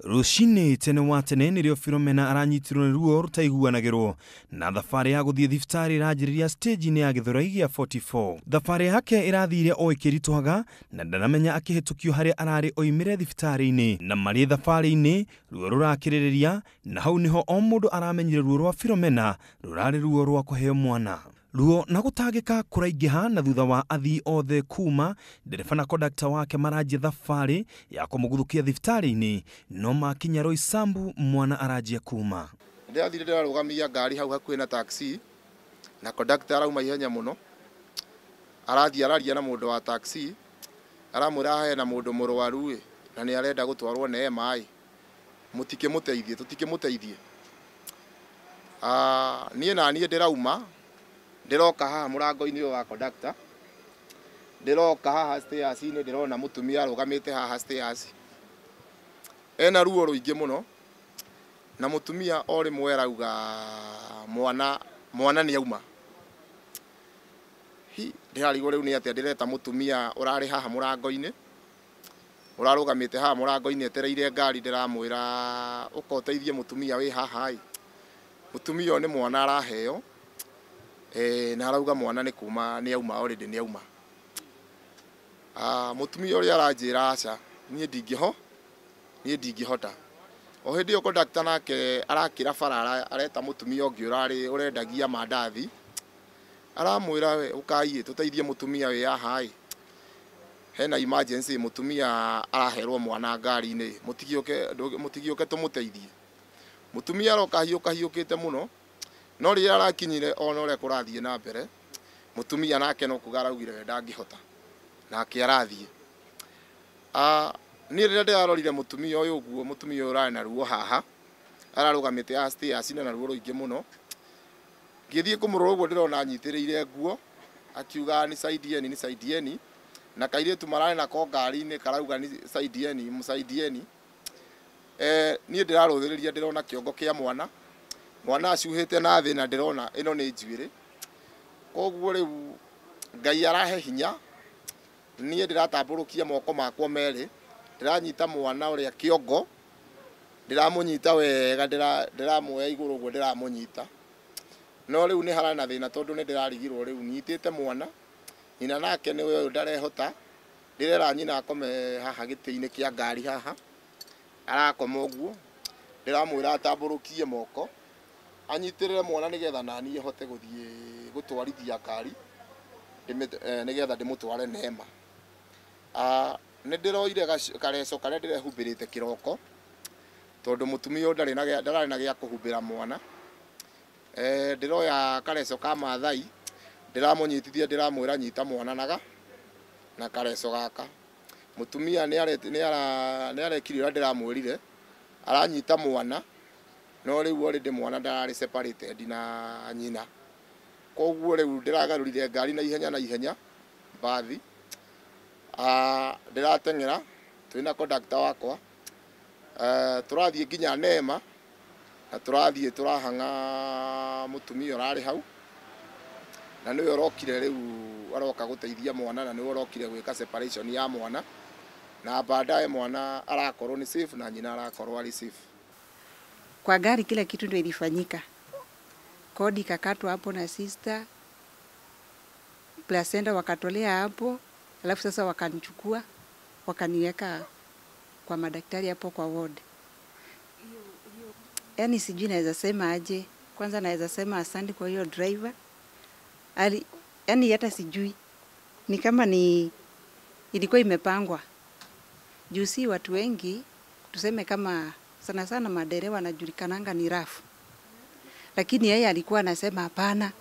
Rũcinĩ tene wa tene nĩrĩo Philomena aranyitirwo nĩ ruo rũtaiguanagĩrwo na thabarĩ ya gũthiĩ thibitarĩ ĩranjĩrĩria stage-inĩ ya Gĩthũrai gĩa 44. Thabarĩ yake ĩrathire o ĩkĩritũhaga na ndanamenya akĩhĩtũkio harĩa ararĩ oimĩre thibitarĩ-inĩ. Na marĩ thabarĩ-inĩ ruo rũrakĩrĩrĩria na hau nĩho o mũndũ aramenyire ruo rwa Philomena rũrarĩ ruo rwa kũheo mwana. Ruo na gũtangĩka kũraingĩha na thutha wa athii othe kuma ndereba na kondakta wake maranjia thabarĩ ya kũmũguthũkia thibitarĩ-inĩ, no makinya Roysambu mwana aranjia kuma. Ndĩrathire ndĩrarũgamia ngari hau hakuhĩ na taxi na kondakta arauma ihenya mũno, arathiĩ araria na mũndũ wa taxi, aramwĩra hena mũndũ mũrwaru ĩ na nĩ arenda gũtwarwo Neema ĩ, mũtikĩmũteithie, tũtikĩmũteithie. Niĩ na niĩ ndĩrauma ndĩroka haha mũrango-inĩ ũyũ wa kondakta, ndĩroka haha stairs-inĩ, ndĩrona mũtumia arũgamĩte haha stairs ena ruo rũingĩ mũno, na mũtumia o rĩmwe arauga mwana nĩ auma. Hi, ndĩrarigwo rĩu nĩ atĩa, ndĩreta mũtumia ũrarĩ haha mũrango-inĩ, ũrarũgamĩte haha mũrango-inĩ etereire ngari, ndĩramwĩra ũka ũteithie mũtumia wĩ haha ĩ. Mũtumia ũyũ nĩ mwana araheo, na arauga mwana nĩ kuma nĩ auma already nĩ auma. Mũtumia ũrĩa aranjĩra aca, niĩ ndingĩho, niĩ ndingĩhota. O hĩndĩ ĩyo kondakta nake arakĩra bara, areta mũtumia ũngĩ ũrarĩ ũrendagia mandathi, aramwĩra we ũkai ĩ tũteithie mũtumia wĩ haha ĩ, hena emergency, mũtumia araherwo mwana ngari-inĩ, mũtigĩũke tũmũteithie. Mũtumia aroka hiũka hiũkĩte mũno, no rĩrĩa arakinyire ona ũrĩa kũrathiĩ na mbere, mũtumia nake no kuga araugire we ndangĩhota, nake arathiĩ. Niĩ rĩrĩa ndĩrarorire mũtumia ũyũ ũguo, mũtumia ũyũ ũrarĩ na ruo haha, ararũgamĩte haha stairs-inĩ na ruo rũingĩ mũno. Ngĩthiĩ kũmũrora ũguo ndĩrona anyitĩrĩire nguo, akiuga nisaidieni, nisaidieni, na kairĩtu mararĩ nako ngari-inĩ karauga nisaidieni, msaidieni. Niĩ ndĩrarũthĩrĩria ndĩrona kĩongo kĩa mwana, mwana acuhĩte na thĩ na ndĩrona ĩno nĩ njuĩrĩ. Koguo rĩu Ngai arahe hinya, niĩ ndĩratambũrũkia moko makwa merĩ, ndĩranyita mwana ũrĩa kĩongo, ndĩramũnyita wega, ndĩramuoya igũrũ ũguo ndĩramũnyita. No rĩu nĩ hararĩ na thĩna tondũ nĩ ndĩrarigirwo rĩu nyitĩte mwana, nyina nake nĩwe ũyũ ndarehota, ndĩrera nyina akome haha gĩtĩ-inĩ kĩa ngari haha, arakoma ũguo, ndĩramwĩra atambũrũkie moko, anyitĩrĩre mwana nĩgetha naniĩ hote gũthiĩ gũtwarithia ngari, nĩgetha ndĩmũtware Neema. Nĩ ndĩroire kareco karĩa ndĩrehumbĩrĩte kĩroko, tondũ mũtumia ũyũ ndararĩ na gĩa kũhumbĩra mwana. Ndĩroya kareco ka Maathai, ndĩramũnyitithia, ndĩramwĩra nyita mwana na kareco gaka. Mũtumia nĩ arekire ũrĩa ndĩramwĩrire, aranyita mwana, no rĩu already mwana ndararĩ separated na nyina. Koguo rĩu ndĩragarũrire ngari na ihenya na ihenya, mbathi. Ndĩrateng'era, twĩna kondakta wakwa, tũrathiĩ nginya Neema, na tũrathiĩ tũrahang'a mũtumia ũrarĩ hau, na nĩwe ũrokire rĩu aroka gũteithia mwana, na nĩwe ũrokire gwĩka separation ya mwana, na baadaye mwana arakorwo nĩ safe na nyina arakorwo arĩ safe. Kwa gari kila kitu ndio ilifanyika. Kodi ikakatwa hapo na sister, placenta wakatolea hapo, alafu sasa wakanichukua wakaniweka kwa madaktari hapo kwa ward. Yaani sijui naweza sema aje. Kwanza naweza sema asante kwa hiyo driver. Yaani hata sijui. Ni kama ni ilikuwa imepangwa. Juu si watu wengi, tuseme kama sana sana madereva wanajulikananga ni rafu. Lakini yeye alikuwa anasema hapana.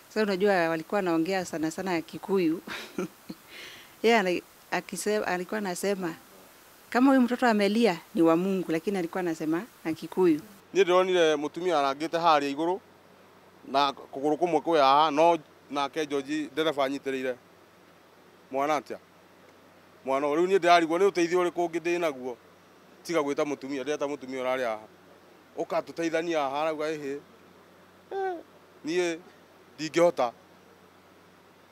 Sasa unajua walikuwa wanaongea sana sana ya Kikuyu. Yeye alikuwa anasema kama huyu mtoto amelia ni wa Mungu, lakini alikuwa anasema na Kikuyu. Niĩ ndĩronire mũtumia arangĩte harĩa igũrũ na kũgũrũ kũmwe kwĩ haha, no nake George ndereba anyitĩrĩire mwana atĩa mwana ũyũ. Rĩu niĩ ndĩrarigwo nĩ ũteithio ũrĩkũ ũngĩ ndĩ naguo tiga gwĩta mũtumia. Ndĩreta mũtumia ũrarĩ haha ũka tũteithanie haha, arauga ĩhĩ, niĩ ndingĩhota,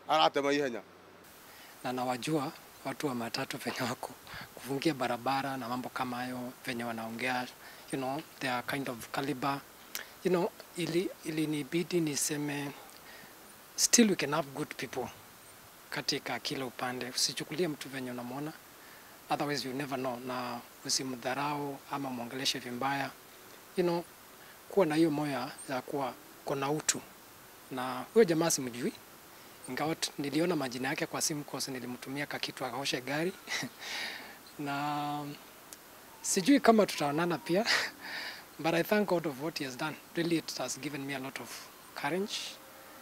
aratema ihenya. Na nawajua Watu wa matatu venye wako kufungia barabara na mambo kama hayo, venye wanaongea, their kind of caliber, ilinibidi niseme still we can have good people katika kila upande. Usichukulie mtu venye unamwona, otherwise you never know, na usimdharau ama muongeleshe vibaya. Kuwa na hiyo moyo ya kuwa kona utu. Na huyo jamaa simjui, ingawa niliona majina yake kwa simu kwa nilimtumia kakitu akaoshe gari na sijui kama tutaonana pia but I thank God of what he has done. Really it has given me a lot of courage.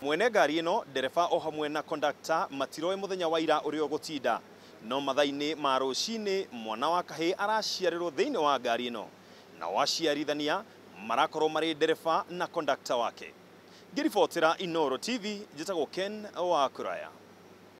Mwene ngari ĩno, ndereba o hamwe na kondakta matiroĩ mũthenya wa ira ũrĩa ũgũtinda, no mathaa-inĩ ma rũcinĩ mwana wa kahĩĩ araciarĩrwo thĩinĩ wa ngari ĩno, nao aciarithania marakorwo marĩ ndereba na kondakta wake. Ngĩribotera Inooro TV, njĩtagwo Ken wa Kuraya.